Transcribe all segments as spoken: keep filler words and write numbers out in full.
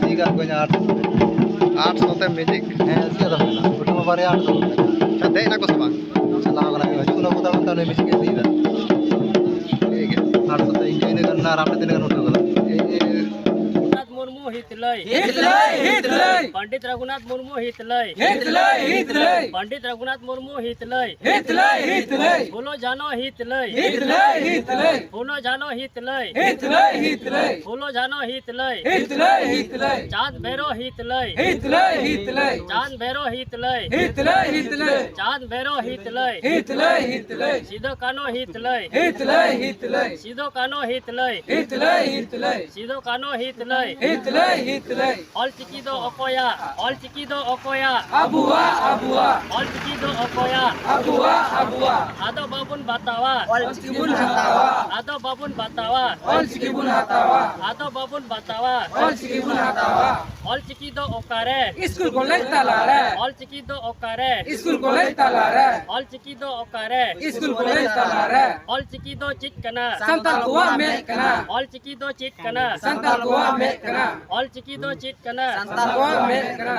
Magic ᱟᱨ ᱠᱚᱧ ᱟᱴ ᱥᱚ᱾ ᱟᱴ ᱥᱚ ᱛᱮ ᱢᱮᱡᱤᱠ? ᱦᱮᱸ, ᱪᱮᱫ ᱫᱚ ᱢᱮᱱᱟᱜᱼᱟ, ᱜᱚᱴᱟ ᱢᱟ ᱵᱟᱨᱭᱟ ᱟᱴ ᱥᱚ᱾ ᱟᱪᱪᱷᱟ, ᱫᱮᱡ ᱮᱱᱟ ᱠᱚ ᱥᱮ ᱵᱟᱝ? ᱪᱟᱞᱟᱣ ᱠᱟᱱᱟ ᱠᱚ, ᱦᱤᱡᱩᱜ ᱠᱟᱱᱟ ᱠᱚ, ᱛᱟᱲᱟᱢ ᱛᱟᱲᱟᱢ ᱢᱮᱡᱤᱠ ᱮ ᱤᱫᱤᱭᱮᱫᱟ᱾ ᱴᱷᱤᱠ ᱜᱮᱭᱟ, ᱟᱴ ᱥᱚ ᱛᱮ ᱤᱧ ᱤᱱᱟᱹ ᱜᱟᱱ ᱢᱮᱱᱟᱜᱼᱟ, ᱟᱨ ᱟᱯᱮ ᱛᱤᱱᱟᱹᱜ ᱜᱟᱱ ᱩᱛᱟᱹᱨ ᱠᱟᱫᱟ? ᱨᱚᱜᱷᱩᱱᱟᱛᱷ ᱢᱩᱨᱢᱩ ᱦᱤᱛ ᱞᱟᱹᱭ᱾ ᱦᱤᱛ ᱞᱟᱹᱭ, ᱦᱤᱛ ᱞᱟᱹᱭ᱾ ᱯᱚᱱᱰᱤᱛ ᱨᱚᱜᱷᱩᱱᱟᱛᱷ ᱢᱩᱨᱢᱩ ᱦᱤᱛ ᱞᱟᱹᱭ᱾ ᱦᱤᱛ ᱞᱟᱹᱭ, ᱦᱤᱛ ᱞᱟᱹᱭ᱾ ᱯᱚᱱᱰᱤᱛ ᱨᱚᱜᱷᱩᱱᱟᱛᱷ ᱢᱩᱨᱢᱩ ᱦᱤᱛ ᱞᱟᱹᱭ᱾ ᱦᱤᱛ ᱞᱟᱹᱭ, ᱦᱤᱛ ᱞᱟᱹᱭ᱾ ᱯᱷᱩᱞᱳ ᱡᱷᱟᱱᱳ ᱦᱤᱛ ᱞᱟᱹᱭ᱾ ᱦᱤᱛ ᱞᱟᱹᱭ, ᱦᱤᱛ ᱞᱟᱹᱭ᱾ ᱯᱷᱩᱞᱳ ᱡᱷᱟᱱᱳ ᱦᱤᱛ ᱞᱟᱹᱭ᱾ ᱦᱤᱛ ᱞᱟᱹᱭ, ᱦᱤᱛ ᱞᱟᱹᱭ᱾ ᱯᱷᱩᱞᱳ ᱡᱷᱟᱱᱳ ᱦᱤᱛ ᱞᱟᱹᱭ᱾ ᱦᱤᱛ ᱞᱟᱹᱭ, ᱦᱤᱛ ᱞᱟᱹᱭ᱾ ᱪᱟᱸᱫ ᱵᱷᱮᱨᱳ ᱦᱤᱛ ᱞᱟᱹᱭ᱾ ᱦᱤᱛ ᱞᱟᱹᱭ, ᱦᱤᱛ ᱞᱟᱹᱭ᱾ ᱪᱟᱸᱫ ᱵᱷᱮᱨᱳ ᱦᱤᱛ ᱞᱟᱹᱭ᱾ ᱦᱤᱛ ᱞᱟᱹᱭ, ᱦᱤᱛ ᱞᱟᱹᱭ᱾ ᱪᱟᱸᱫ ᱵᱷᱮᱨᱳ ᱦᱤᱛ ᱞᱟᱹᱭ᱾ ᱦᱤᱛ ᱞᱟᱹᱭ, ᱦᱤᱛ ᱞᱟᱹᱭ᱾ ᱥᱤᱫᱚ ᱠᱟᱱᱳ ᱦᱤᱛ ᱞᱟᱹᱭ᱾ ᱦᱤᱛ ᱞᱟᱹᱭ, ᱦᱤᱛ ᱞᱟᱹᱭ᱾ ᱥᱤᱫᱚ ᱠᱟᱱᱳ ᱦᱤᱛ ᱞᱟᱹᱭ᱾ ᱦᱤᱛ ᱞᱟᱹᱭ, ᱦᱤᱛ ᱞᱟᱹᱭ᱾ ᱥᱤᱫᱚ ᱠᱟᱱᱳ ᱦᱤᱛ ᱞᱟᱹᱭ᱾ ᱦᱤᱛ ᱞᱟᱹᱭ, ᱦᱤᱛ ᱞᱟᱹᱭ᱾ ᱚᱞᱪᱤᱠᱤ ᱫᱚ ᱚᱠᱚᱭᱟᱜ? ᱚᱞᱪᱤᱠᱤ ᱫᱚ ᱚᱠᱚᱭᱟᱜ? ᱟᱵᱚᱣᱟᱜ, ᱟᱵᱚᱣᱟᱜ᱾ ᱚᱞᱪᱤᱠᱤ ᱫᱚ ᱚᱠᱚᱭᱟᱜ? ᱟᱵᱚᱣᱟᱜ, ᱟᱵᱚᱣᱟᱜ᱾ ᱟᱫᱚ ᱵᱟᱵᱚᱱ ᱵᱟᱛᱟᱣᱟ᱾ ᱚᱞᱪᱤᱠᱤ ᱵᱚᱱ ᱦᱟᱛᱟᱣᱟ᱾ ᱟᱫᱚ ᱵᱟᱵᱚᱱ ᱵᱟᱛᱟᱣᱟ᱾ ᱚᱞᱪᱤᱠᱤ ᱵᱚᱱ ᱦᱟᱛᱟᱣᱟ᱾ ᱟᱫᱚ ᱵᱟᱵᱚᱱ ᱵᱟᱛᱟᱣᱟ᱾ ᱚᱞᱪᱤᱠᱤ ᱵᱚᱱ ᱦᱟᱛᱟᱣᱟ᱾ ᱚᱞᱪᱤᱠᱤ ᱫᱚ ᱚᱠᱟᱨᱮ? ᱤᱥᱠᱩᱞ ᱠᱚᱞᱮᱡᱽ ᱛᱟᱞᱟᱨᱮ᱾ ᱚᱞᱪᱤᱠᱤ ᱫᱚ ᱚᱠᱟᱨᱮ? ᱤᱥᱠᱩᱞ ᱠᱚᱞᱮᱡᱽ ᱛᱟᱞᱟᱨᱮ᱾ ᱚᱞᱪᱤᱠᱤ ᱫᱚ ᱚᱠᱟᱨᱮ? ᱤᱥᱠᱩᱞ ᱠᱚᱞᱮᱡᱽ ᱛᱟᱞᱟᱨᱮ᱾ ᱚᱞᱪᱤᱠᱤ ᱫᱚ ᱪᱮᱫ ᱠᱟᱱᱟ? ᱥᱟᱱᱛᱟᱲ ᱠᱚᱣᱟᱜ ᱢᱮᱫ ᱠᱟᱱᱟ᱾ ᱚᱞᱪᱤᱠᱤ ᱫᱚ ᱪᱮᱫ ᱠᱟᱱᱟ? ᱥᱟᱱᱛᱟᱲ ᱠᱚᱣᱟᱜ ᱢᱮᱫ ᱠᱟᱱᱟ᱾ ᱚᱞᱪᱤᱠᱤ ᱫᱚ ᱪᱮᱫ ᱠᱟᱱᱟ? ᱥᱟᱱᱛᱟᱲ ᱠᱚᱣᱟᱜ ᱢᱮᱫ ᱠᱟᱱᱟ᱾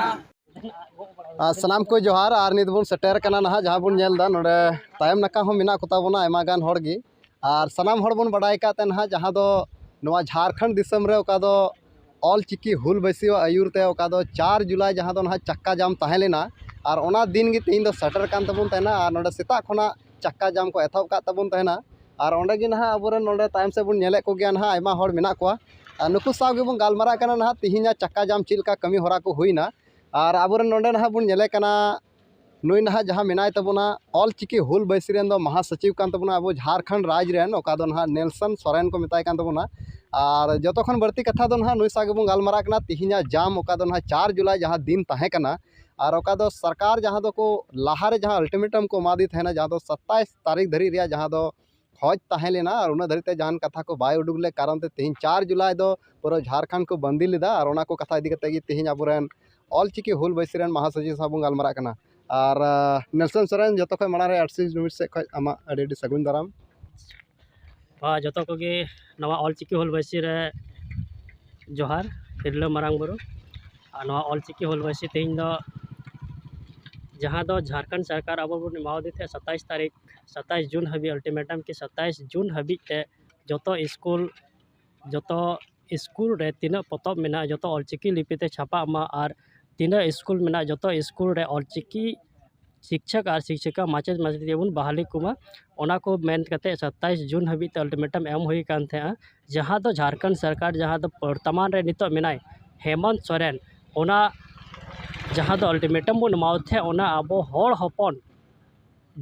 ᱟᱨ ᱥᱟᱱᱟᱢ ᱠᱚ ᱡᱚᱦᱟᱨ᱾ ᱟᱨ ᱱᱤᱛ ᱵᱚᱱ ᱥᱮᱴᱮᱨ ᱠᱟᱱᱟ ᱱᱟᱦᱟᱜ, ᱡᱟᱦᱟᱸ ᱵᱚᱱ ᱧᱮᱞ ᱮᱫᱟ ᱱᱚᱰᱮ ᱛᱟᱭᱚᱢ ᱱᱟᱠᱷᱟ ᱦᱚᱸ ᱢᱮᱱᱟᱜ ᱠᱚᱛᱟ ᱵᱚᱱᱟ ᱟᱭᱢᱟ ᱜᱟᱱ ᱦᱚᱲ ᱜᱮ᱾ ᱟᱨ ᱥᱟᱱᱟᱢ ᱦᱚᱲ ᱵᱚᱱ ᱵᱟᱰᱟᱭ ᱟᱠᱟᱫ ᱛᱮ ᱱᱟᱦᱟᱜ, ᱡᱟᱦᱟᱸ ᱫᱚ ᱱᱚᱣᱟ ᱡᱷᱟᱲᱠᱷᱚᱸᱰ ᱫᱤᱥᱚᱢ ᱨᱮ ᱚᱠᱟ ᱫᱚ ᱚᱞ ᱪᱤᱠᱤ ᱦᱩᱞ ᱵᱟᱹᱭᱥᱤᱣᱟᱜ ᱟᱹᱭᱩᱨ ᱛᱮ ᱚᱠᱟ ᱫᱚ ᱪᱟᱨ ᱡᱩᱞᱟᱭ ᱡᱟᱦᱟᱸ ᱫᱚ ᱱᱟᱦᱟᱜ ᱪᱟᱠᱟ ᱡᱟᱢ ᱛᱟᱦᱮᱸ ᱞᱮᱱᱟ, ᱟᱨ ᱚᱱᱟ ᱫᱤᱱ ᱜᱮ ᱛᱮᱦᱮᱧ ᱫᱚ ᱥᱮᱴᱮᱨ ᱠᱟᱱ ᱛᱟᱵᱚᱱ ᱛᱟᱦᱮᱱᱟ᱾ ᱟᱨ ᱱᱚᱰᱮ ᱥᱮᱛᱟᱜ ᱠᱷᱚᱱᱟᱜ ᱪᱟᱠᱟ ᱡᱟᱢ ᱠᱚ ᱮᱛᱚᱦᱚᱵ ᱠᱟᱜ ᱛᱟᱵᱚᱱ ᱛᱟᱦᱮᱱᱟ᱾ ᱟᱨ ᱚᱸᱰᱮ ᱜᱮ ᱱᱟᱦᱟᱜ ᱟᱵᱚᱨᱮᱱ ᱱᱚᱰᱮ ᱛᱟᱭᱚᱢ ᱥᱮᱫ ᱵᱚᱱ ᱧᱮᱞᱮᱫ ᱠᱚᱜᱮᱭᱟ ᱱᱟᱦᱟᱜ, ᱟᱭᱢᱟ ᱦᱚᱲ ᱢᱮᱱᱟᱜ ᱠᱚᱣᱟ᱾ ᱟᱨ ᱱᱩᱠᱩ ᱥᱟᱶ ᱜᱮᱵᱚᱱ ᱜᱟᱞᱢᱟᱨᱟᱜ ᱠᱟᱱᱟ ᱱᱟᱦᱟᱜ, ᱛᱮᱦᱮᱧᱟᱜ ᱪᱟᱠᱟ ᱡᱟᱢ ᱪᱮᱫ ᱞᱮᱠᱟ ᱠᱟᱹᱢᱤ ᱦᱚᱨᱟ ᱠᱚ ᱦᱩᱭᱱᱟ᱾ ᱟᱨ ᱟᱵᱚᱨᱮᱱ ᱱᱚᱰᱮ ᱱᱟᱦᱟᱜ ᱵᱚᱱ ᱧᱮᱞᱮ ᱠᱟᱱᱟ, ᱱᱩᱭ ᱱᱟᱦᱟᱜ ᱡᱟᱦᱟᱸ ᱢᱮᱱᱟᱭ ᱛᱟᱵᱚᱱᱟ, ᱚᱞ ᱪᱤᱠᱤ ᱦᱩᱞ ᱵᱟᱹᱭᱥᱤ ᱨᱮᱱ ᱫᱚ ᱢᱟᱦᱟᱥᱚᱪᱤᱵᱽ ᱠᱟᱱ ᱛᱟᱵᱚᱱᱟ ᱟᱵᱚ ᱡᱷᱟᱲᱠᱷᱚᱸᱰ ᱨᱟᱡᱽ ᱨᱮᱱ, ᱚᱠᱟ ᱫᱚ ᱱᱟᱦᱟᱜ ᱱᱮᱞᱥᱚᱱ ᱥᱚᱨᱮᱱ ᱠᱚ ᱢᱮᱛᱟᱭ ᱠᱟᱱ ᱛᱟᱵᱚᱱᱟ᱾ ᱟᱨ ᱡᱚᱛᱚ ᱠᱷᱚᱱ ᱵᱟᱹᱲᱛᱤ ᱠᱟᱛᱷᱟ ᱫᱚ ᱱᱟᱦᱟᱜ ᱱᱩᱭ ᱥᱟᱶ ᱜᱮᱵᱚᱱ ᱜᱟᱞᱢᱟᱨᱟᱜ ᱠᱟᱱᱟ᱾ ᱛᱤᱦᱤᱧᱟᱜ ᱡᱟᱢ ᱚᱠᱟ ᱫᱚ ᱱᱟᱦᱟᱜ ᱪᱟᱨ ᱡᱩᱞᱟᱭ ᱡᱟᱦᱟᱸ ᱫᱤᱱ ᱛᱟᱦᱮᱸ ᱠᱟᱱᱟ, ᱟᱨ ᱚᱠᱟ ᱫᱚ ᱥᱚᱨᱠᱟᱨ ᱡᱟᱦᱟᱸ ᱫᱚᱠᱚ ᱞᱟᱦᱟᱨᱮ ᱡᱟᱦᱟᱸ ᱟᱞᱴᱤᱢᱮᱴᱟᱢ ᱠᱚ ᱮᱢᱟᱫᱮ ᱛᱟᱦᱮᱱᱟ, ᱡᱟᱦᱟᱸ ᱫᱚ ᱥᱟᱛᱟᱭᱤᱥ ᱛᱟᱹᱨᱤᱠᱷ ᱫᱷᱟᱹᱨᱤᱡ ᱨᱮᱭᱟᱜ ᱡᱟᱦᱟᱸ ᱫᱚ ᱠᱷᱚᱡᱽ ᱛᱟᱦᱮᱸ ᱞᱮᱱᱟ, ᱟᱨ ᱩᱱᱟᱹᱜ ᱫᱷᱟᱹᱨᱤᱡ ᱛᱮ ᱡᱟᱦᱟᱱ ᱠᱟᱛᱷᱟ ᱠᱚ ᱵᱟᱭ ᱩᱰᱩᱠ ᱞᱮᱫ ᱠᱟᱨᱚᱱ ᱛᱮ ᱛᱮᱦᱮᱧ ᱪᱟᱨ ᱡᱩᱞᱟᱭ ᱫᱚ ᱯᱩᱨᱟᱹ ᱡᱷᱟᱲᱠᱷᱚᱸᱰ ᱠᱚ ᱵᱟᱹᱱᱫᱤ ᱞᱮᱫᱟ᱾ ᱟᱨ ᱚᱱᱟ ᱠᱚ ᱠᱟᱛᱷᱟ ᱤᱫᱤ ᱠᱟᱛᱮ ᱜᱮ ᱛᱮᱦᱮᱧ ᱟᱵᱚᱨᱮᱱ ᱚᱞ ᱪᱤᱠᱤ ᱦᱩᱞ ᱵᱟᱹᱭᱥᱤ ᱨᱮᱱ ᱢᱟᱦᱟᱥᱚᱪᱤᱵᱽ ᱥᱟᱶ ᱵᱚᱱ ᱜᱟᱞᱢᱟᱨᱟᱜ ᱠᱟᱱᱟ᱾ ᱟᱨ, ᱟᱸ, ᱱᱮᱞᱥᱚᱱ ᱥᱚᱨᱮᱱ, ᱡᱚᱛᱚ ᱠᱷᱚᱱ ᱢᱟᱲᱟᱝ ᱨᱮ ᱟᱨᱥᱤ ᱱᱤᱭᱩᱡᱽ ᱥᱮᱫ ᱠᱷᱚᱱ ᱟᱢᱟᱜ ᱟᱹᱰᱤ ᱟᱹᱰᱤ ᱥᱟᱹᱜᱩᱱ ᱫᱟᱨᱟᱢ᱾ ᱵᱟ, ᱡᱚᱛᱚ ᱠᱚᱜᱮ ᱱᱚᱣᱟ ᱚᱞ ᱪᱤᱠᱤ ᱦᱩᱞ ᱵᱟᱹᱭᱥᱤ ᱨᱮ ᱡᱚᱦᱟᱨ᱾ ᱛᱤᱨᱞᱟᱹ ᱢᱟᱨᱟᱝ ᱵᱩᱨᱩ᱾ ᱟᱨ ᱱᱚᱣᱟ ᱚᱞᱪᱤᱠᱤ ᱦᱩᱞ ᱵᱟᱭᱥᱤ ᱛᱮᱦᱮᱧ ᱫᱚ, ᱡᱟᱦᱟᱸ ᱫᱚ ᱡᱷᱟᱲᱠᱷᱚᱸᱰ ᱥᱚᱨᱠᱟᱨ ᱟᱵᱚ ᱵᱚᱱ ᱮᱢᱟᱣᱟᱫᱮ ᱛᱟᱦᱮᱸᱫ ᱥᱟᱛᱟᱭᱤᱥ ᱛᱟᱹᱨᱤᱠᱷ, ᱥᱟᱛᱟᱭᱤᱥ ᱡᱩᱱ ᱦᱟᱹᱵᱤᱡ ᱟᱞᱴᱤᱢᱮᱴᱟᱢ, ᱠᱤ ᱥᱟᱛᱟᱭᱤᱥ ᱡᱩᱱ ᱦᱟᱹᱵᱤᱡ ᱛᱮ ᱡᱚᱛᱚ ᱥᱠᱩᱞ, ᱡᱚᱛᱚ ᱥᱠᱩᱞ ᱨᱮ ᱛᱤᱱᱟᱹᱜ ᱯᱚᱛᱚᱵ ᱢᱮᱱᱟᱜᱼᱟ, ᱡᱚᱛᱚ ᱚᱞᱪᱤᱠᱤ ᱞᱤᱯᱤ ᱛᱮ ᱪᱷᱟᱯᱟᱜ ᱢᱟ, ᱟᱨ ᱛᱤᱱᱟᱹᱜ ᱥᱠᱩᱞ ᱢᱮᱱᱟᱜᱼᱟ, ᱡᱚᱛᱚ ᱥᱠᱩᱞ ᱨᱮ ᱚᱞᱪᱤᱠᱤ ᱥᱤᱠᱪᱷᱚᱠ ᱟᱨ ᱥᱤᱠᱪᱷᱤᱠᱟ, ᱢᱟᱪᱮᱫ ᱢᱟᱪᱮᱛᱤᱭᱟᱹ ᱵᱚᱱ ᱵᱟᱦᱟᱞᱤ ᱠᱚᱢᱟ᱾ ᱚᱱᱟ ᱠᱚ ᱢᱮᱱ ᱠᱟᱛᱮ ᱥᱟᱛᱟᱭᱤᱥ ᱡᱩᱱ ᱦᱟᱹᱵᱤᱡ ᱛᱮ ᱟᱞᱴᱤᱢᱮᱴᱟᱢ ᱮᱢ ᱦᱩᱭ ᱠᱟᱱ ᱛᱟᱦᱮᱸᱜᱼᱟ, ᱡᱟᱦᱟᱸ ᱫᱚ ᱡᱷᱟᱲᱠᱷᱚᱸᱰ ᱥᱚᱨᱠᱟᱨ, ᱡᱟᱦᱟᱸ ᱫᱚ ᱵᱚᱨᱛᱚᱢᱟᱱ ᱨᱮ ᱱᱤᱛᱚᱜ ᱢᱮᱱᱟᱭ ᱦᱮᱢᱚᱱᱛ ᱥᱚᱨᱮᱱ, ᱚᱱᱟ ᱡᱟᱦᱟᱸ ᱫᱚ ᱟᱞᱴᱤᱢᱮᱴᱟᱢ ᱵᱚᱱ ᱮᱢᱟᱣ ᱛᱟᱦᱮᱸᱫ, ᱚᱱᱟ ᱟᱵᱚ ᱦᱚᱲ ᱦᱚᱯᱚᱱ,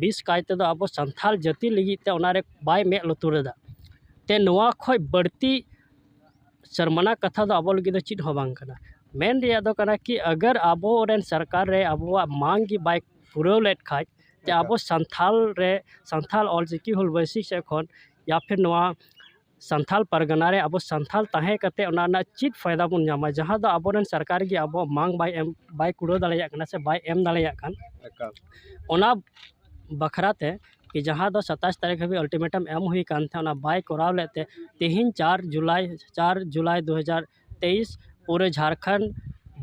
ᱵᱤᱥ ᱠᱟᱭ ᱛᱮᱫᱚ ᱟᱵᱚ ᱥᱟᱱᱛᱷᱟᱞ ᱡᱟᱹᱛᱤ ᱞᱟᱹᱜᱤᱫ ᱛᱮ ᱚᱱᱟ ᱨᱮ ᱵᱟᱭ ᱢᱮᱫ ᱞᱩᱛᱩᱨ ᱮᱫᱟ᱾ ᱛᱮ ᱱᱚᱣᱟ ᱠᱷᱚᱡ ᱵᱟᱹᱲᱛᱤ ᱥᱚᱨᱢᱟᱱᱟ ᱠᱟᱛᱷᱟ ᱫᱚ ᱟᱵᱚ ᱞᱟᱹᱜᱤᱫ ᱫᱚ ᱪᱮᱫ ᱦᱚᱸ ᱵᱟᱝ ᱠᱟᱱᱟ᱾ ᱢᱮᱱ ᱨᱮᱭᱟᱜ ᱫᱚ ᱠᱟᱱᱟ ᱠᱤ ᱟᱜᱟᱨ ᱟᱵᱚ ᱨᱮᱱ ᱥᱚᱨᱠᱟᱨ ᱨᱮ ᱟᱵᱚᱣᱟᱜ ᱢᱟᱝ ᱜᱮ ᱵᱟᱭ ᱯᱩᱨᱟᱹᱣ ᱞᱮᱫ ᱠᱷᱟᱡ, ᱛᱮ ᱟᱵᱚ ᱥᱟᱱᱛᱷᱟᱞ ᱨᱮ, ᱥᱟᱱᱛᱷᱟᱞ ᱚᱞᱪᱤᱠᱤ ᱦᱩᱞ ᱵᱟᱭᱥᱤ ᱥᱮᱫ ᱠᱷᱚᱱ ᱭᱟ ᱯᱷᱤᱨ ᱱᱚᱣᱟ ᱥᱟᱱᱛᱷᱟᱞ ᱯᱟᱨᱜᱟᱱᱟ ᱨᱮ ᱟᱵᱚ ᱥᱟᱱᱛᱷᱟᱞ ᱛᱟᱦᱮᱸ ᱠᱟᱛᱮ ᱚᱱᱟ ᱨᱮᱱᱟᱜ ᱪᱮᱫ ᱯᱷᱟᱭᱫᱟ ᱵᱚᱱ ᱧᱟᱢᱟ, ᱡᱟᱦᱟᱸ ᱫᱚ ᱟᱵᱚᱨᱮᱱ ᱥᱚᱨᱠᱟᱨ ᱜᱮ ᱟᱵᱚᱣᱟᱜ ᱢᱟᱝ ᱵᱟᱭ ᱮᱢ, ᱵᱟᱭ ᱠᱩᱲᱟᱹᱣ ᱫᱟᱲᱮᱭᱟᱜ ᱠᱟᱱᱟ ᱥᱮ ᱵᱟᱭ ᱮᱢ ᱫᱟᱲᱮᱭᱟᱜ ᱠᱟᱱ᱾ ᱮᱠᱟᱞ᱾ ᱚᱱᱟ ᱵᱟᱠᱷᱨᱟ ᱛᱮ ᱠᱤ ᱡᱟᱦᱟᱸ ᱫᱚ ᱥᱟᱛᱟᱥ ᱛᱟᱹᱨᱤᱠᱷ ᱦᱟᱹᱵᱤᱡ ᱟᱞᱴᱤᱢᱮᱴᱟᱢ ᱮᱢ ᱦᱩᱭ ᱠᱟᱱ ᱛᱟᱦᱮᱸᱫ, ᱚᱱᱟ ᱵᱟᱭ ᱠᱚᱨᱟᱣ ᱞᱮᱫ ᱛᱮ ᱛᱮᱦᱮᱧ ᱪᱟᱨ ᱡᱩᱞᱟᱭ, ᱪᱟᱨ ᱡᱩᱞᱟᱭ ᱫᱩ ᱦᱟᱡᱟᱨ ᱛᱮᱭᱤᱥ ᱯᱩᱨᱟᱹ ᱡᱷᱟᱲᱠᱷᱚᱸᱰ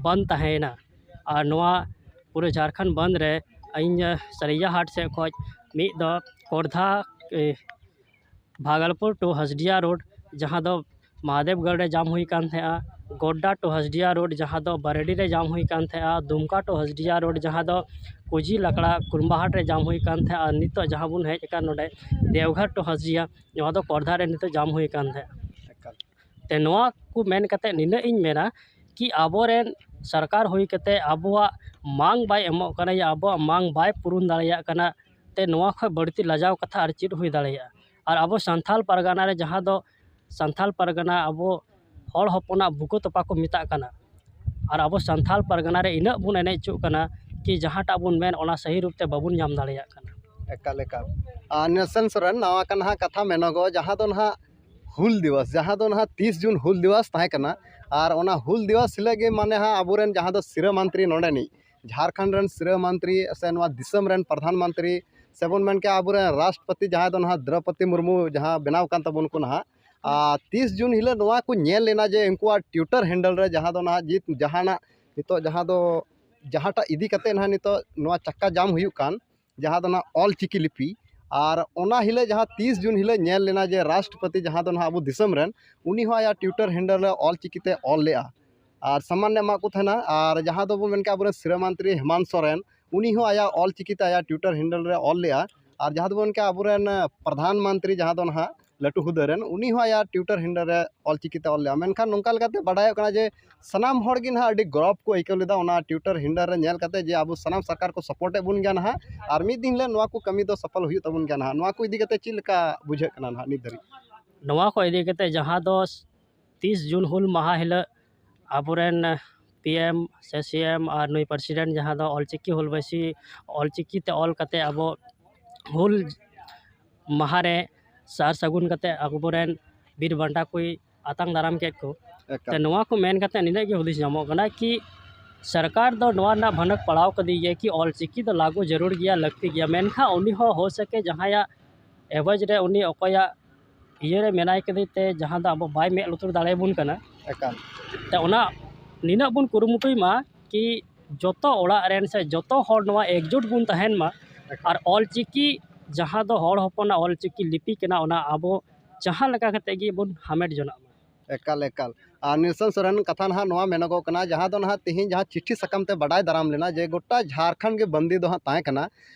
ᱵᱚᱱᱫ ᱛᱟᱦᱮᱸᱭᱮᱱᱟ᱾ ᱟᱨ ᱱᱚᱣᱟ ᱯᱩᱨᱟᱹ ᱡᱷᱟᱲᱠᱷᱚᱸᱰ ᱵᱚᱱᱫ ᱨᱮ ᱤᱧ ᱥᱟᱨᱤᱭᱟ ᱦᱟᱴ ᱥᱮᱫ ᱠᱷᱚᱡ ᱢᱤᱫ ᱫᱚ ᱠᱚᱨᱫᱷᱟ, ᱮ, ᱵᱷᱟᱜᱚᱞᱯᱩᱨ to ᱦᱟᱥᱰᱤᱭᱟ ᱨᱳᱰ, ᱡᱟᱦᱟᱸ ᱫᱚ ᱢᱟᱦᱟᱫᱮᱵᱽᱜᱚᱲ ᱨᱮ ᱡᱟᱢ ᱦᱩᱭ ᱠᱟᱱ ᱛᱟᱦᱮᱸᱜᱼᱟ, ᱜᱳᱰᱰᱟ to ᱦᱟᱥᱰᱤᱭᱟ ᱨᱳᱰ, ᱡᱟᱦᱟᱸ ᱫᱚ ᱵᱟᱨᱮᱰᱤ ᱨᱮ ᱡᱟᱢ ᱦᱩᱭ ᱠᱟᱱ ᱛᱟᱦᱮᱸᱜᱼᱟ, ᱫᱩᱢᱠᱟ to ᱦᱟᱥᱰᱤᱭᱟ ᱨᱳᱰ, ᱡᱟᱦᱟᱸ ᱫᱚ ᱠᱩᱡᱤ ᱞᱟᱠᱲᱟ ᱠᱩᱨᱢᱵᱟᱦᱟᱴ ᱨᱮ ᱡᱟᱢ ᱦᱩᱭ ᱠᱟᱱ ᱛᱟᱦᱮᱸᱜᱼᱟ, ᱟᱨ ᱱᱤᱛᱚᱜ ᱡᱟᱦᱟᱸ ᱵᱚᱱ ᱦᱮᱡ ᱟᱠᱟᱱ ᱱᱚᱰᱮ ᱫᱮᱣᱜᱷᱚᱨ to ᱦᱟᱥᱰᱤᱭᱟ, ᱱᱚᱣᱟ ᱫᱚ ᱠᱚᱨᱫᱷᱟ ᱨᱮ ᱱᱤᱛᱚᱜ ᱡᱟᱢ ᱦᱩᱭ ᱠᱟᱱ ᱛᱟᱦᱮᱸᱜᱼᱟ᱾ ᱮᱠᱟᱞ᱾ ᱛᱮ ᱱᱚᱣᱟ ᱠᱚ ᱢᱮᱱ ᱠᱟᱛᱮ ᱱᱤᱱᱟᱹᱜ ᱤᱧ ᱢᱮᱱᱟ ᱠᱤ ᱟᱵᱚᱨᱮᱱ ᱥᱚᱨᱠᱟᱨ ᱦᱩᱭ ᱠᱟᱛᱮ ᱟᱵᱚᱣᱟᱜ ᱢᱟᱝ ᱵᱟᱭ ᱮᱢᱚᱜ ᱠᱟᱱᱟ, ᱭᱟ ᱟᱵᱚᱣᱟᱜ ᱢᱟᱝ ᱵᱟᱭ ᱯᱩᱨᱩᱱ ᱫᱟᱲᱮᱭᱟᱜ ᱠᱟᱱᱟ, ᱛᱮ ᱱᱚᱣᱟ ᱠᱷᱚᱱ ᱵᱟᱹᱲᱛᱤ ᱞᱟᱡᱟᱣ ᱠᱟᱛᱷᱟ ᱟᱨ ᱪᱮᱫ ᱦᱩᱭ ᱫᱟᱲᱮᱭᱟᱜᱼᱟ? ᱟᱨ ᱟᱵᱚ ᱥᱟᱱᱛᱷᱟᱞ ᱯᱟᱨᱜᱟᱱᱟ ᱨᱮ, ᱡᱟᱦᱟᱸ ᱫᱚ ᱥᱟᱱᱛᱷᱟᱞ ᱯᱟᱨᱜᱟᱱᱟ ᱟᱵᱚ ᱦᱚᱲ ᱦᱚᱯᱚᱱᱟᱜ ᱵᱩᱠᱟᱹ ᱛᱚᱯᱟ ᱠᱚ ᱢᱮᱛᱟᱜ ᱠᱟᱱᱟ, ᱟᱨ ᱟᱵᱚ ᱥᱟᱱᱛᱷᱟᱞ ᱯᱟᱨᱜᱟᱱᱟ ᱨᱮ ᱤᱱᱟᱹᱜ ᱵᱚᱱ ᱮᱱᱮᱡ ᱦᱚᱪᱚᱜ ᱠᱟᱱᱟ ᱠᱤ ᱡᱟᱦᱟᱸᱴᱟᱜ ᱵᱚᱱ ᱢᱮᱱ ᱚᱱᱟ ᱥᱟᱹᱦᱤ ᱨᱩᱯ ᱛᱮ ᱵᱟᱵᱚᱱ ᱧᱟᱢ ᱫᱟᱲᱮᱭᱟᱜ ᱠᱟᱱᱟ᱾ ᱮᱠᱟᱞ, ᱮᱠᱟᱞ᱾ ᱟᱨ ᱱᱮᱞᱥᱚᱱ ᱥᱚᱨᱮᱱ, ᱱᱚᱣᱟ ᱠᱟᱱᱟ ᱦᱟᱸᱜ ᱠᱟᱛᱷᱟ ᱢᱮᱱᱚᱜᱚᱜ, ᱡᱟᱦᱟᱸ ᱫᱚ ᱱᱟᱦᱟᱜ ᱦᱩᱞ ᱫᱤᱵᱚᱥ, ᱡᱟᱦᱟᱸ ᱫᱚ ᱱᱟᱦᱟᱜ ᱛᱤᱥ ᱡᱩᱱ ᱦᱩᱞ ᱫᱤᱵᱚᱥ ᱛᱟᱦᱮᱸ ᱠᱟᱱᱟ, ᱟᱨ ᱚᱱᱟ ᱦᱩᱞ ᱫᱤᱵᱚᱥ ᱦᱤᱞᱳᱜ ᱜᱮ ᱢᱟᱱᱮ ᱦᱟᱸᱜ ᱟᱵᱚᱨᱮᱱ ᱡᱟᱦᱟᱸ ᱫᱚ ᱥᱤᱨᱟᱹ ᱢᱚᱱᱛᱨᱤ ᱱᱚᱰᱮᱱᱤᱡ ᱡᱷᱟᱲᱠᱷᱚᱸᱰ ᱨᱮᱱ ᱥᱤᱨᱟᱹ ᱢᱚᱱᱛᱨᱤ ᱥᱮ ᱱᱚᱣᱟ ᱫᱤᱥᱚᱢ ᱨᱮᱱ ᱯᱨᱚᱫᱷᱟᱱ ᱢᱚᱱᱛᱨᱤ ᱥᱮᱵᱚᱱ ᱢᱮᱱ ᱠᱮᱭᱟ ᱟᱵᱚᱨᱮᱱ ᱨᱟᱥᱴᱨᱚᱯᱚᱛᱤ ᱡᱟᱦᱟᱸᱭ ᱫᱚ ᱱᱟᱦᱟᱜ ᱫᱨᱚᱯᱚᱫᱤ ᱢᱩᱨᱢᱩ ᱡᱟᱦᱟᱸ ᱵᱮᱱᱟᱣ ᱠᱟᱱ ᱛᱟᱵᱚᱱ ᱠᱚ ᱱᱟᱦᱟᱜ, ᱟᱨ ᱛᱤᱥ ᱡᱩᱱ ᱦᱤᱞᱳᱜ ᱱᱚᱣᱟ ᱠᱚ ᱧᱮᱞ ᱞᱮᱱᱟ ᱡᱮ ᱩᱱᱠᱩᱣᱟᱜ ᱴᱩᱭᱴᱟᱨ ᱦᱮᱱᱰᱮᱞ ᱨᱮ ᱡᱟᱦᱟᱸ ᱫᱚ ᱱᱟᱦᱟᱜ ᱡᱤᱛ ᱡᱟᱦᱟᱱᱟᱜ ᱱᱤᱛᱚᱜ ᱡᱟᱦᱟᱸ ᱫᱚ ᱡᱟᱦᱟᱸᱴᱟᱜ ᱤᱫᱤ ᱠᱟᱛᱮ ᱱᱟᱦᱟᱜ ᱱᱤᱛᱚᱜ ᱱᱚᱣᱟ ᱪᱟᱠᱟ ᱡᱟᱢ ᱦᱩᱭᱩᱜ ᱠᱟᱱ, ᱡᱟᱦᱟᱸ ᱫᱚ ᱱᱟᱦᱟᱜ ᱚᱞ ᱪᱤᱠᱤ ᱞᱤᱯᱤ, ᱟᱨ ᱚᱱᱟ ᱦᱤᱞᱳᱜ ᱡᱟᱦᱟᱸ ᱛᱤᱥ ᱡᱩᱱ ᱦᱤᱞᱳᱜ ᱧᱮᱞ ᱞᱮᱱᱟ ᱡᱮ ᱨᱟᱥᱴᱨᱚᱯᱚᱛᱤ ᱡᱟᱦᱟᱸ ᱫᱚ ᱱᱟᱦᱟᱜ ᱟᱵᱚ ᱫᱤᱥᱚᱢ ᱨᱮᱱ, ᱩᱱᱤ ᱦᱚᱸ ᱟᱭᱟᱜ ᱴᱩᱭᱴᱟᱨ ᱦᱮᱱᱰᱮᱞ ᱨᱮ ᱚᱞ ᱪᱤᱠᱤ ᱛᱮ ᱚᱞ ᱞᱮᱜᱼᱟ᱾ ᱟᱨ ᱥᱟᱢᱟᱱ ᱮ ᱮᱢᱟᱜ ᱠᱚ ᱛᱟᱦᱮᱱᱟ᱾ ᱟᱨ ᱡᱟᱦᱟᱸ ᱫᱚᱵᱚᱱ ᱢᱮᱱ ᱠᱮᱜᱼᱟ ᱟᱵᱚᱨᱮᱱ ᱥᱤᱨᱟᱹ ᱢᱚᱱᱛᱨᱤ ᱦᱮᱢᱟᱱᱛ ᱥᱚᱨᱮᱱ, ᱩᱱᱤ ᱦᱚᱸ ᱟᱭᱟᱜ ᱚᱞ ᱪᱤᱠᱤ ᱛᱮ ᱟᱭᱟᱜ ᱴᱩᱭᱴᱟᱨ ᱦᱮᱱᱰᱮᱞ ᱨᱮ ᱚᱞ ᱞᱮᱜᱼᱟ᱾ ᱟᱨ ᱡᱟᱦᱟᱸ ᱫᱚᱵᱚᱱ ᱢᱮᱱ ᱠᱮᱜᱼᱟ ᱟᱵᱚᱨᱮᱱ ᱯᱨᱚᱫᱷᱟᱱ ᱢᱚᱱᱛᱨᱤ ᱡᱟᱦᱟᱸ ᱫᱚ ᱱᱟᱦᱟᱜ ᱞᱟᱹᱴᱩ ᱦᱩᱫᱟᱹ ᱨᱮᱱ, ᱩᱱᱤ ᱦᱚᱸ ᱟᱭᱟᱜ ᱴᱩᱭᱴᱟᱨ ᱦᱮᱱᱰᱮᱞ ᱨᱮ ᱚᱞ ᱪᱤᱠᱤ ᱛᱮ ᱚᱞ ᱞᱮᱜᱼᱟ᱾ ᱢᱮᱱᱠᱷᱟᱱ ᱱᱚᱝᱠᱟ ᱞᱮᱠᱟᱛᱮ ᱵᱟᱰᱟᱭᱚᱜ ᱠᱟᱱᱟ ᱡᱮ ᱥᱟᱱᱟᱢ ᱦᱚᱲ ᱜᱮ ᱱᱟᱦᱟᱜ ᱟᱹᱰᱤ ᱜᱚᱨᱚᱵᱽ ᱠᱚ ᱟᱹᱭᱠᱟᱹᱣ ᱞᱮᱫᱟ ᱚᱱᱟ ᱴᱩᱭᱴᱟᱨ ᱦᱮᱱᱰᱮᱞ ᱨᱮ ᱧᱮᱞ ᱠᱟᱛᱮ ᱡᱮ ᱟᱵᱚ ᱥᱟᱱᱟᱢ ᱥᱚᱨᱠᱟᱨ ᱠᱚ ᱥᱟᱯᱳᱨᱴ ᱮᱫ ᱵᱚᱱ ᱜᱮᱭᱟ ᱱᱟᱦᱟᱜ, ᱟᱨ ᱢᱤᱫ ᱫᱤᱱ ᱦᱤᱞᱳᱜ ᱱᱚᱣᱟ ᱠᱚ ᱠᱟᱹᱢᱤ ᱫᱚ ᱥᱚᱯᱷᱚᱞ ᱦᱩᱭᱩᱜ ᱛᱟᱵᱚᱱ ᱜᱮᱭᱟ ᱱᱟᱦᱟᱜ᱾ ᱱᱚᱣᱟ ᱠᱚ ᱤᱫᱤ ᱠᱟᱛᱮ ᱪᱮᱫ ᱞᱮᱠᱟ ᱵᱩᱡᱷᱟᱹᱜ ᱠᱟᱱᱟ ᱱᱟᱦᱟᱜ ᱱᱤᱛ ᱫᱷᱟᱹᱨᱤᱡ? ᱱᱚᱣᱟ ᱠᱚ ᱤᱫᱤ ᱠᱟᱛᱮ ᱡᱟᱦᱟᱸ ᱫᱚ ᱛᱤᱥ ᱡᱩᱱ ᱦᱩᱞ ᱢᱟᱦᱟ ᱦᱤᱞᱳᱜ ᱟᱵᱚᱨᱮᱱ ᱯᱤ ᱮᱢ ᱥᱮ ᱥᱤ ᱮᱢ ᱟᱨ ᱱᱩᱭ ᱯᱨᱮᱥᱤᱰᱮᱱᱴ ᱡᱟᱦᱟᱸ ᱫᱚ ᱚᱞᱪᱤᱠᱤ ᱦᱩᱞ ᱵᱟᱭᱥᱤ, ᱚᱞᱪᱤᱠᱤ ᱛᱮ ᱚᱞ ᱠᱟᱛᱮ ᱟᱵᱚ ᱦᱩᱞ ᱢᱟᱦᱟ ᱨᱮ ᱥᱟᱨ ᱥᱟᱹᱜᱩᱱ ᱠᱟᱛᱮ ᱟᱵᱚᱨᱮᱱ ᱵᱤᱨ ᱵᱟᱱᱴᱟ ᱠᱚᱭ ᱟᱛᱟᱝ ᱫᱟᱨᱟᱢ ᱠᱮᱫ ᱠᱚ᱾ ᱮᱠᱟᱞ᱾ ᱛᱚ ᱱᱚᱣᱟ ᱠᱚ ᱢᱮᱱ ᱠᱟᱛᱮ ᱱᱤᱱᱟᱹᱜ ᱜᱮ ᱦᱩᱫᱤᱥ ᱧᱟᱢᱚᱜ ᱠᱟᱱᱟ ᱠᱤ ᱥᱚᱨᱠᱟᱨ ᱫᱚ ᱱᱚᱣᱟ ᱨᱮᱱᱟᱜ ᱵᱷᱟᱱᱚᱠ ᱯᱟᱲᱟᱣ ᱠᱟᱫᱮ ᱜᱮᱭᱟ ᱠᱤ ᱚᱞᱪᱤᱠᱤ ᱫᱚ ᱞᱟᱹᱜᱩ ᱡᱟᱹᱨᱩᱲ ᱜᱮᱭᱟ, ᱞᱟᱹᱠᱛᱤ ᱜᱮᱭᱟ, ᱢᱮᱱᱠᱷᱟᱱ ᱩᱱᱤ ᱦᱚᱸ ᱦᱳ ᱥᱟᱠᱮ ᱡᱟᱦᱟᱸᱭᱟᱜ ᱮᱵᱷᱚᱡᱽ ᱨᱮ ᱩᱱᱤ ᱚᱠᱚᱭᱟᱜ ᱤᱭᱟᱹ ᱨᱮ ᱢᱮᱱᱟᱭ ᱠᱟᱫᱮ ᱛᱮ ᱡᱟᱦᱟᱸ ᱫᱚ ᱟᱵᱚ ᱵᱟᱭ ᱢᱮᱫ ᱞᱩᱛᱩᱨ ᱫᱟᱲᱮᱭᱟᱵᱚᱱ ᱠᱟᱱᱟ᱾ ᱮᱠᱟᱞ᱾ ᱛᱚ ᱚᱱᱟ ᱱᱤᱱᱟᱹᱜ ᱵᱚᱱ ᱠᱩᱨᱩᱢᱩᱴᱩᱭ ᱢᱟ ᱠᱤ ᱡᱚᱛᱚ ᱚᱲᱟᱜ ᱨᱮᱱ ᱥᱮ ᱡᱚᱛᱚ ᱦᱚᱲ ᱱᱚᱣᱟ ᱮᱠᱡᱩᱴ ᱵᱚᱱ ᱛᱟᱦᱮᱱ ᱢᱟ᱾ ᱮᱠᱟᱞ᱾ ᱟᱨ ᱚᱞᱪᱤᱠᱤ ᱡᱟᱦᱟᱸ ᱫᱚ ᱦᱚᱲ ᱦᱚᱯᱚᱱᱟᱜ ᱚᱞᱪᱤᱠᱤ ᱞᱤᱯᱤ ᱠᱟᱱᱟ, ᱚᱱᱟ ᱟᱵᱚ ᱡᱟᱦᱟᱸ ᱞᱮᱠᱟ ᱠᱟᱛᱮ ᱜᱮᱵᱚᱱ ᱦᱟᱢᱮᱴ ᱡᱚᱱᱟᱜ ᱢᱟ᱾ ᱮᱠᱟᱞ, ᱮᱠᱟᱞ᱾ ᱟᱨ ᱱᱤᱞᱥᱚᱱ ᱥᱚᱨᱮᱱ, ᱠᱟᱛᱷᱟ ᱱᱟᱦᱟᱜ ᱱᱚᱣᱟ ᱢᱮᱱᱚᱜᱚᱜ ᱠᱟᱱᱟ, ᱡᱟᱦᱟᱸ ᱫᱚ ᱱᱟᱦᱟᱜ ᱛᱮᱦᱮᱧ ᱡᱟᱦᱟᱸ ᱪᱤᱴᱷᱤ ᱥᱟᱠᱟᱢ ᱛᱮ ᱵᱟᱰᱟᱭ ᱫᱟᱨᱟᱢ ᱞᱮᱱᱟ ᱡᱮ ᱜᱚᱴᱟ ᱡᱷᱟᱲᱠᱷᱚᱸᱰ ᱜᱮ ᱵᱟᱱᱫᱤ ᱫᱚ ᱦᱟᱸᱜ ᱛᱟᱦᱮᱸ ᱠᱟᱱᱟ,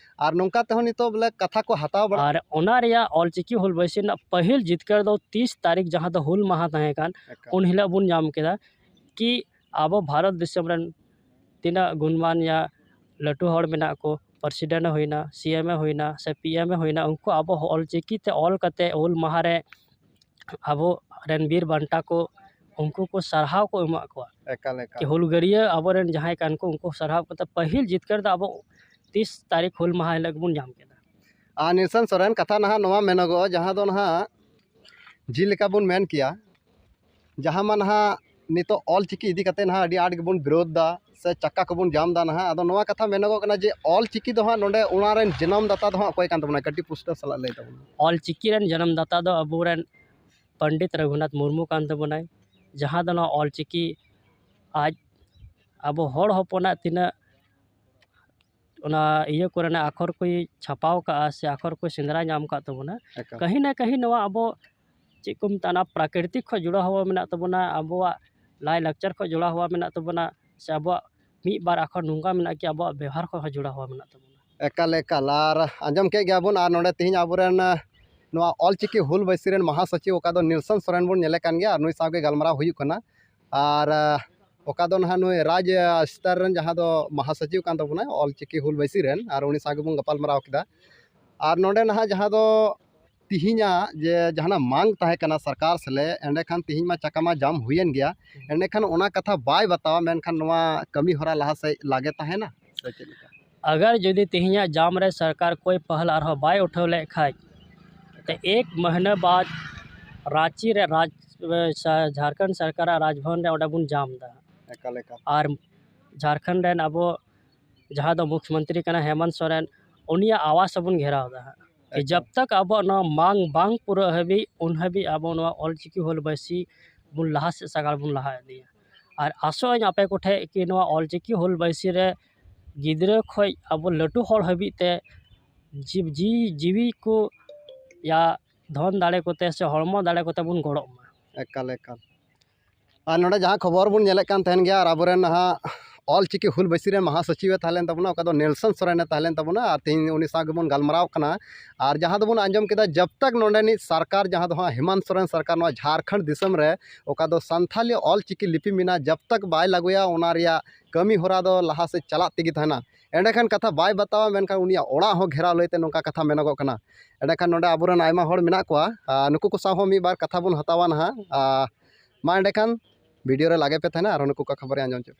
ᱟᱨ ᱱᱚᱝᱠᱟ ᱛᱮᱦᱚᱸ ᱱᱤᱛᱚᱜ ᱵᱚᱞᱮ ᱠᱟᱛᱷᱟ ᱠᱚ ᱦᱟᱛᱟᱣ ᱵᱟᱲᱟ ᱟᱨ ᱚᱱᱟ ᱨᱮᱭᱟᱜ ᱚᱞᱪᱤᱠᱤ ᱦᱩᱞ ᱵᱟᱭᱥᱤ ᱨᱮᱱᱟᱜ ᱯᱟᱹᱦᱤᱞ ᱡᱤᱛᱠᱟᱹᱨ ᱫᱚ ᱛᱤᱥ ᱛᱟᱹᱨᱤᱠᱷ, ᱡᱟᱦᱟᱸ ᱫᱚ ᱦᱩᱞ ᱢᱟᱦᱟ ᱛᱟᱦᱮᱸ ᱠᱟᱱ, ᱮᱠᱟᱞ᱾ ᱩᱱ ᱦᱤᱞᱳᱜ ᱵᱚᱱ ᱧᱟᱢ ᱠᱮᱫᱟ ᱠᱤ ᱟᱵᱚ ᱵᱷᱟᱨᱚᱛ ᱫᱤᱥᱚᱢ ᱨᱮᱱ ᱛᱤᱱᱟᱹᱜ ᱜᱩᱱᱢᱟᱱ ᱭᱟ ᱞᱟᱹᱴᱩ ᱦᱚᱲ ᱢᱮᱱᱟᱜ ᱠᱚ, ᱯᱨᱮᱥᱤᱰᱮᱱᱴ ᱮ ᱦᱩᱭᱱᱟ, ᱥᱤ ᱮᱢ ᱮ ᱦᱩᱭᱱᱟ, ᱥᱮ ᱯᱤ ᱮᱢ ᱮ ᱦᱩᱭᱱᱟ, ᱩᱱᱠᱩ ᱟᱵᱚ ᱚᱞᱪᱤᱠᱤ ᱛᱮ ᱚᱞ ᱠᱟᱛᱮ ᱦᱩᱞ ᱢᱟᱦᱟ ᱨᱮ ᱟᱵᱚ ᱨᱮᱱ ᱵᱤᱨ ᱵᱟᱱᱴᱟ ᱠᱚ, ᱩᱱᱠᱩ ᱠᱚ ᱥᱟᱨᱦᱟᱣ ᱠᱚ ᱮᱢᱟᱜ ᱠᱚᱣᱟ᱾ ᱮᱠᱟᱞ, ᱮᱠᱟᱞ᱾ ᱠᱤ ᱦᱩᱞᱜᱟᱹᱨᱭᱟᱹ ᱟᱵᱚᱨᱮᱱ ᱡᱟᱦᱟᱸᱭ ᱠᱟᱱ ᱠᱚ, ᱩᱱᱠᱩ ᱥᱟᱨᱦᱟᱣ ᱠᱟᱛᱮ ᱯᱟᱹᱦᱤᱞ ᱡᱤᱛᱠᱟᱹᱨ ᱫᱚ ᱟᱵᱚ ᱛᱤᱥ ᱛᱟᱹᱨᱤᱠᱷ ᱦᱩᱞ ᱢᱟᱦᱟ ᱦᱤᱞᱳᱜ ᱜᱮᱵᱚᱱ ᱧᱟᱢ ᱠᱮᱫᱟ᱾ ᱟᱨ ᱱᱤᱞᱥᱚᱱ ᱥᱚᱨᱮᱱ, ᱠᱟᱛᱷᱟ ᱱᱟᱦᱟᱜ ᱱᱚᱣᱟ ᱢᱮᱱᱚᱜᱚᱜᱼᱟ, ᱡᱟᱦᱟᱸ ᱫᱚ ᱱᱟᱦᱟᱜ ᱡᱮᱞᱮᱠᱟ ᱵᱚᱱ ᱢᱮᱱ ᱠᱮᱭᱟ, ᱡᱟᱦᱟᱸ ᱢᱟ ᱱᱟᱦᱟᱜ ᱱᱤᱛᱚᱜ ᱚᱞ ᱪᱤᱠᱤ ᱤᱫᱤ ᱠᱟᱛᱮ ᱱᱟᱦᱟᱜ ᱟᱹᱰᱤ ᱟᱸᱴ ᱜᱮᱵᱚᱱ ᱵᱤᱨᱳᱫᱷ ᱫᱟ ᱥᱮ ᱪᱟᱠᱟ ᱠᱚᱵᱚᱱ ᱡᱟᱢ ᱫᱟ ᱱᱟᱦᱟᱜ, ᱟᱫᱚ ᱱᱚᱣᱟ ᱠᱟᱛᱷᱟ ᱢᱮᱱᱚᱜᱚᱜ ᱠᱟᱱᱟ ᱡᱮ ᱚᱞ ᱪᱤᱠᱤ ᱫᱚ ᱦᱟᱸᱜ ᱱᱚᱰᱮ ᱚᱱᱟ ᱨᱮᱱ ᱡᱟᱱᱟᱢ ᱫᱟᱛᱟ ᱫᱚ ᱦᱟᱸᱜ ᱚᱠᱚᱭ ᱠᱟᱱ ᱛᱟᱵᱚᱱᱟ? ᱠᱟᱹᱴᱤᱡ ᱯᱩᱥᱴᱟᱹᱣ ᱥᱟᱞᱟᱜ ᱞᱟᱹᱭ ᱛᱟᱵᱚᱱ ᱢᱮ᱾ ᱚᱞ ᱪᱤᱠᱤ ᱨᱮᱱ ᱡᱟᱱᱟᱢ ᱫᱟᱛᱟ ᱫᱚ ᱟᱵᱚᱨᱮᱱ ᱯᱚᱱᱰᱤᱛ ᱨᱚᱜᱷᱩᱱᱟᱛᱷ ᱢᱩᱨᱢᱩ ᱠᱟᱱ ᱛᱟᱵᱚᱱᱟᱭ, ᱡᱟᱦᱟᱸ ᱫᱚ ᱱᱚᱣᱟ ᱚᱞᱪᱤᱠᱤ ᱟᱡ ᱟᱵᱚ ᱦᱚᱲ ᱦᱚᱯᱚᱱᱟᱜ ᱛᱤᱱᱟᱹᱜ ᱚᱱᱟ ᱤᱭᱟᱹ ᱠᱚᱨᱮᱱᱟᱜ ᱟᱠᱷᱚᱨ ᱠᱚᱭ ᱪᱷᱟᱯᱟᱣ ᱠᱟᱜᱼᱟ ᱥᱮ ᱟᱠᱷᱚᱨ ᱠᱚᱭ ᱥᱮᱸᱫᱽᱨᱟ ᱧᱟᱢ ᱠᱟᱜ ᱛᱟᱵᱚᱱᱟ᱾ ᱮᱠᱟᱞ᱾ ᱠᱟᱹᱦᱤ ᱱᱟ ᱠᱟᱹᱦᱤ ᱱᱚᱣᱟ ᱟᱵᱚ ᱪᱮᱫ ᱠᱚ ᱢᱮᱛᱟᱜᱼᱟ, ᱚᱱᱟ ᱯᱨᱟᱠᱨᱤᱛᱤᱠ ᱠᱷᱚᱱ ᱡᱚᱲᱟᱣ ᱦᱚᱣᱟ ᱢᱮᱱᱟᱜ ᱛᱟᱵᱚᱱᱟ, ᱟᱵᱚᱣᱟᱜ ᱞᱟᱭᱼᱞᱟᱠᱪᱟᱨ ᱠᱷᱚᱱ ᱡᱚᱲᱟᱣ ᱦᱚᱣᱟ ᱢᱮᱱᱟᱜ ᱛᱟᱵᱚᱱᱟ, ᱥᱮ ᱟᱵᱚᱣᱟᱜ ᱢᱤᱫ ᱵᱟᱨ ᱟᱠᱷᱚᱨ ᱱᱚᱝᱠᱟ ᱢᱮᱱᱟᱜᱼᱟ ᱠᱤ ᱟᱵᱚᱣᱟᱜ ᱵᱮᱣᱦᱟᱨ ᱠᱷᱚᱱ ᱦᱚᱸ ᱡᱚᱲᱟᱣ ᱦᱚᱣᱟ ᱢᱮᱱᱟᱜ ᱛᱟᱵᱚᱱᱟ᱾ ᱮᱠᱟᱞ, ᱮᱠᱟᱞ᱾ ᱟᱨ ᱟᱸᱡᱚᱢ ᱠᱮᱫ ᱜᱮᱭᱟ ᱵᱚᱱ, ᱟᱨ ᱱᱚᱰᱮ ᱛᱮᱦᱮᱧ ᱟᱵᱚᱨᱮᱱ, ᱟᱸ, ᱱᱚᱣᱟ ᱚᱞᱪᱤᱠᱤ ᱦᱩᱞ ᱵᱟᱹᱭᱥᱤ ᱨᱮᱱ ᱢᱟᱦᱟᱥᱚᱪᱤᱵᱽ, ᱚᱠᱟ ᱫᱚ ᱱᱮᱞᱥᱚᱱ ᱥᱚᱨᱮᱱ ᱵᱚᱱ ᱧᱮᱞᱮ ᱠᱟᱱ ᱜᱮᱭᱟ, ᱟᱨ ᱱᱩᱭ ᱥᱟᱶ ᱜᱮ ᱜᱟᱞᱢᱟᱨᱟᱣ ᱦᱩᱭᱩᱜ ᱠᱟᱱᱟ᱾ ᱟᱨ, ᱟᱸ, ᱚᱠᱟ ᱫᱚ ᱱᱟᱦᱟᱜ ᱱᱩᱭ ᱨᱟᱡᱽ, ᱟᱸ, ᱥᱛᱚᱨ ᱨᱮᱱ ᱡᱟᱦᱟᱸ ᱫᱚ ᱢᱟᱦᱟᱥᱚᱪᱤᱵᱽ ᱠᱟᱱ ᱛᱟᱵᱚᱱᱟᱭ ᱚᱞᱪᱤᱠᱤ ᱦᱩᱞ ᱵᱟᱹᱭᱥᱤ ᱨᱮᱱ, ᱟᱨ ᱩᱱᱤ ᱥᱟᱶ ᱜᱮᱵᱚᱱ ᱜᱟᱯᱟᱞ ᱢᱟᱨᱟᱣ ᱠᱮᱫᱟ᱾ ᱟᱨ ᱱᱚᱰᱮ ᱱᱟᱦᱟᱜ ᱡᱟᱦᱟᱸ ᱫᱚ ᱛᱤᱦᱤᱧᱟᱜ ᱡᱮ ᱡᱟᱦᱟᱱᱟᱜ ᱢᱟᱝ ᱛᱟᱦᱮᱸ ᱠᱟᱱᱟ ᱥᱚᱨᱠᱟᱨ ᱥᱮᱞᱮ, ᱮᱸᱰᱮᱠᱷᱟᱱ ᱛᱤᱦᱤᱧ ᱢᱟ ᱪᱟᱠᱟ ᱢᱟ ᱡᱟᱢ ᱦᱩᱭᱮᱱ ᱜᱮᱭᱟ, ᱮᱸᱰᱮᱠᱷᱟᱱ ᱚᱱᱟ ᱠᱟᱛᱷᱟ ᱵᱟᱭ ᱵᱟᱛᱟᱣᱟ, ᱢᱮᱱᱠᱷᱟᱱ ᱱᱚᱣᱟ ᱠᱟᱹᱢᱤ ᱦᱚᱨᱟ ᱞᱟᱦᱟ ᱥᱮᱫ ᱞᱟᱜᱮ ᱛᱟᱦᱮᱱᱟ ᱥᱮ ᱪᱮᱫ ᱞᱮᱠᱟ? ᱟᱜᱟᱨ ᱡᱩᱫᱤ ᱛᱤᱦᱤᱧᱟᱜ ᱡᱟᱢ ᱨᱮ ᱥᱚᱨᱠᱟᱨ ᱠᱚᱭ ᱯᱟᱦᱞ ᱟᱨᱦᱚᱸ ᱵᱟᱭ ᱩᱴᱷᱟᱹᱣ ᱞᱮᱫ ᱠᱷᱟᱡ, ᱛᱮ ᱮᱠ ᱢᱟᱹᱦᱱᱟᱹ ᱵᱟᱫ ᱨᱟᱸᱪᱤ ᱨᱮ ᱨᱟᱡᱽ, ᱡᱷᱟᱲᱠᱷᱚᱸᱰ ᱥᱚᱨᱠᱟᱨᱟᱜ ᱨᱟᱡᱽᱵᱷᱚᱵᱚᱱ ᱨᱮ ᱚᱸᱰᱮ ᱵᱚᱱ ᱡᱟᱢ ᱮᱫᱟ᱾ ᱮᱠᱟᱞ, ᱮᱠᱟᱞ᱾ ᱟᱨ ᱡᱷᱟᱲᱠᱷᱚᱸᱰ ᱨᱮᱱ ᱟᱵᱚ ᱡᱟᱦᱟᱸ ᱫᱚ ᱢᱩᱠᱷᱭᱚᱢᱚᱱᱛᱨᱤ ᱠᱟᱱᱟ ᱦᱮᱢᱚᱱᱛ ᱥᱚᱨᱮᱱ, ᱩᱱᱤᱭᱟᱜ ᱟᱣᱟᱥ ᱦᱚᱸᱵᱚᱱ ᱜᱷᱮᱨᱟᱣ ᱮᱫᱟ ᱦᱟᱸᱜ᱾ ᱮᱠᱟᱞ᱾ ᱡᱟᱵ ᱛᱟᱠ ᱟᱵᱚᱣᱟᱜ ᱱᱚᱣᱟ ᱢᱟᱝ ᱵᱟᱝ ᱯᱩᱨᱟᱹᱜ ᱦᱟᱹᱵᱤᱡ, ᱩᱱ ᱦᱟᱹᱵᱤᱡ ᱟᱵᱚ ᱱᱚᱣᱟ ᱚᱞᱪᱤᱠᱤ ᱦᱩᱞ ᱵᱟᱹᱭᱥᱤ ᱵᱚᱱ ᱞᱟᱦᱟ ᱥᱮᱫ ᱥᱟᱜᱟᱲ ᱵᱚᱱ ᱞᱟᱦᱟ ᱤᱫᱤᱭᱟ᱾ ᱟᱨ ᱟᱥᱚᱜ ᱟᱹᱧ ᱟᱯᱮ ᱠᱚᱴᱷᱮᱡ ᱠᱤ ᱱᱚᱣᱟ ᱚᱞᱪᱤᱠᱤ ᱦᱩᱞ ᱵᱟᱹᱭᱥᱤ ᱨᱮ ᱜᱤᱫᱽᱨᱟᱹ ᱠᱷᱚᱡ ᱟᱵᱚ ᱞᱟᱹᱴᱩ ᱦᱚᱲ ᱦᱟᱹᱵᱤᱡ ᱛᱮ ᱡᱤᱵᱽ-, ᱡᱤᱣᱤ, ᱡᱤᱣᱤ ᱠᱚ ᱭᱟ ᱫᱷᱚᱱ ᱫᱟᱲᱮ ᱠᱚᱛᱮ ᱥᱮ ᱦᱚᱲᱢᱚ ᱫᱟᱲᱮ ᱠᱚᱛᱮ ᱵᱚᱱ ᱜᱚᱲᱚᱜ ᱢᱟ᱾ ᱮᱠᱟᱞ, ᱮᱠᱟᱞ᱾ ᱟᱨ ᱱᱚᱰᱮ ᱡᱟᱦᱟᱸ ᱠᱷᱚᱵᱚᱨ ᱵᱚᱱ ᱧᱮᱞᱮᱫ ᱠᱟᱱ ᱛᱟᱦᱮᱱ ᱜᱮᱭᱟ, ᱟᱨ ᱟᱵᱚᱨᱮᱱ ᱱᱟᱦᱟᱜ ᱚᱞᱪᱤᱠᱤ ᱦᱩᱞ ᱵᱟᱹᱭᱥᱤ ᱨᱮᱱ ᱢᱟᱦᱟᱥᱚᱪᱤᱵᱽ ᱮ ᱛᱟᱦᱮᱸ ᱞᱮᱱ ᱛᱟᱵᱚᱱᱟ, ᱚᱠᱟ ᱫᱚ ᱱᱮᱞᱥᱚᱱ ᱥᱚᱨᱮᱱ ᱮ ᱛᱟᱦᱮᱸ ᱞᱮᱱ ᱛᱟᱵᱚᱱᱟ, ᱟᱨ ᱛᱮᱦᱮᱧ ᱩᱱᱤ ᱥᱟᱶ ᱜᱮᱵᱚᱱ ᱜᱟᱞᱢᱟᱨᱟᱣ ᱠᱟᱱᱟ᱾ ᱟᱨ ᱡᱟᱦᱟᱸ ᱫᱚᱵᱚᱱ ᱟᱸᱡᱚᱢ ᱠᱮᱫᱟ, ᱡᱟᱵ ᱛᱟᱠ ᱱᱚᱰᱮᱱᱤᱡ ᱥᱚᱨᱠᱟᱨ, ᱡᱟᱦᱟᱸ ᱫᱚ ᱦᱟᱸᱜ ᱦᱮᱢᱚᱱᱛ ᱥᱚᱨᱮᱱ ᱥᱚᱨᱠᱟᱨ ᱱᱚᱣᱟ ᱡᱷᱟᱲᱠᱷᱚᱸᱰ ᱫᱤᱥᱚᱢ ᱨᱮ ᱚᱠᱟ ᱫᱚ ᱥᱟᱱᱛᱷᱟᱞᱤ ᱚᱞᱪᱤᱠᱤ ᱞᱤᱯᱤ ᱢᱮᱱᱟᱜᱼᱟ, ᱡᱟᱵ ᱛᱟᱠ ᱵᱟᱭ ᱞᱟᱹᱜᱩᱭᱟ, ᱚᱱᱟ ᱨᱮᱭᱟᱜ ᱠᱟᱹᱢᱤ ᱦᱚᱨᱟ ᱫᱚ ᱞᱟᱦᱟ ᱥᱮᱫ ᱪᱟᱞᱟᱜ ᱛᱮᱜᱮ ᱛᱟᱦᱮᱱᱟ᱾ ᱮᱸᱰᱮᱠᱷᱟᱱ ᱠᱟᱛᱷᱟ ᱵᱟᱭ ᱵᱟᱛᱟᱣᱟ, ᱢᱮᱱᱠᱷᱟᱱ ᱩᱱᱤᱭᱟᱜ ᱚᱲᱟᱜ ᱦᱚᱸ ᱜᱷᱮᱨᱟᱣ ᱞᱟᱹᱭᱛᱮ ᱱᱚᱝᱠᱟ ᱠᱟᱛᱷᱟ ᱢᱮᱱᱚᱜᱚᱜ ᱠᱟᱱᱟ᱾ ᱮᱸᱰᱮᱠᱷᱟᱱ ᱱᱚᱰᱮ ᱟᱵᱚᱨᱮᱱ ᱟᱭᱢᱟ ᱦᱚᱲ ᱢᱮᱱᱟᱜ ᱠᱚᱣᱟ, ᱟᱨ ᱱᱩᱠᱩ ᱠᱚ ᱥᱟᱶ ᱦᱚᱸ ᱢᱤᱫ ᱵᱟᱨ ᱠᱟᱛᱷᱟ ᱵᱚᱱ ᱦᱟᱛᱟᱣᱟ ᱱᱟᱦᱟᱜ᱾ ᱟᱨ ᱢᱟ ᱮᱸᱰᱮᱠᱷᱟᱱ ᱵᱷᱤᱰᱤᱭᱳ ᱨᱮ ᱞᱟᱜᱮ ᱯᱮ ᱛᱟᱦᱮᱱᱟ, ᱟᱨᱦᱚᱸ ᱱᱩᱠᱩ ᱠᱚᱣᱟᱜ ᱠᱷᱚᱵᱚᱨ ᱟᱸᱡᱚᱢ ᱦᱚᱪᱚ ᱯᱮ᱾